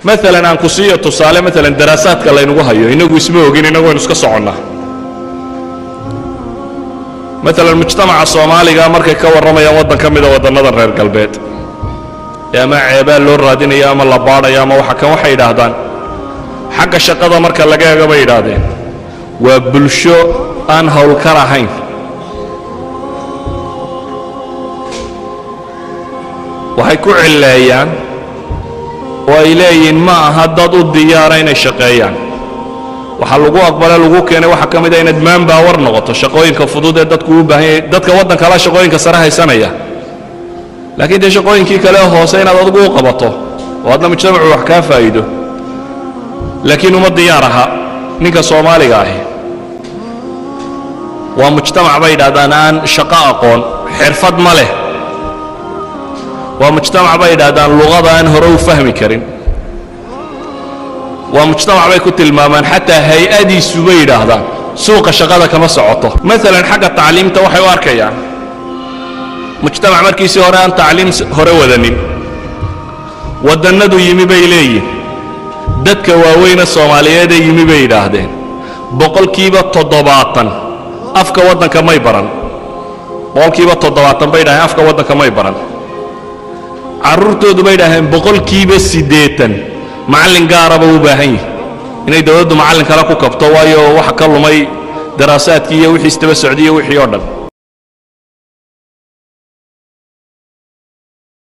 Maalan aan ku siiyo tusaale, maalan daraasaadka laynagu hayo, inagu isma ogin, inagu waynu iska soconnaa. Maalan mujtamaca Soomaaliga markay ka warramayaan waddan ka mida waddannada reer galbeed ee ama ceebaa loo raadinayo ama la baadhayo ama waxa kan, waxay yidhaahdaan xagga shaqada marka laga eego, bay yidhaahdeen, waa bulsho aan howlkar ahayn. Waxay ku cilleeyaan oo ay leeyihiin ma aha dad u diyaara inay shaqeeyaan. Waxaa lagu aqbale lagu keenay waxaa ka mid a inaad manpower noqoto, shaqooyinka fudud ee dadku u baahan yahay. Dadka waddan kala shaqooyinka sare haysanaya, laakiin dee shaqooyinkii kale hoose inaad adigu u qabato oo adna mujtamacu wax kaa faa'iido. Laakiin uma diyaar aha ninka Soomaaliga ahi. Waa mujtamac, bay yidhahdaan, aan shaqo aqoon, xirfad ma leh. Waa mujtamac, bay yidhaahdaan, luqada aan hore u fahmi karin. Waa mujtamac bay ku tilmaamaan xataa hay-adiisu, bay yidhaahdaan, suuqa shaqada kama socoto. Maalan xagga tacliimta waxay u arkayaan mujtamac markiisii hore aan tacliim hore wadanin. Waddannadu yimi, bay leeyihin, dadka waaweyne Soomaaliyeedee yimi, bay yidhaahdeen, 70% afka waddanka may baran. 70% bay yidhahdeen afka waddanka may baran. Carruurtoodu, bay yidhahdeen, 80% macallin gaaraba u baahan yihi inay dowladdu macallin kale ku kabto, waayo waxa ka lumay daraasaadkii iyo wixii isdaba socday iyo wixii oo dhan.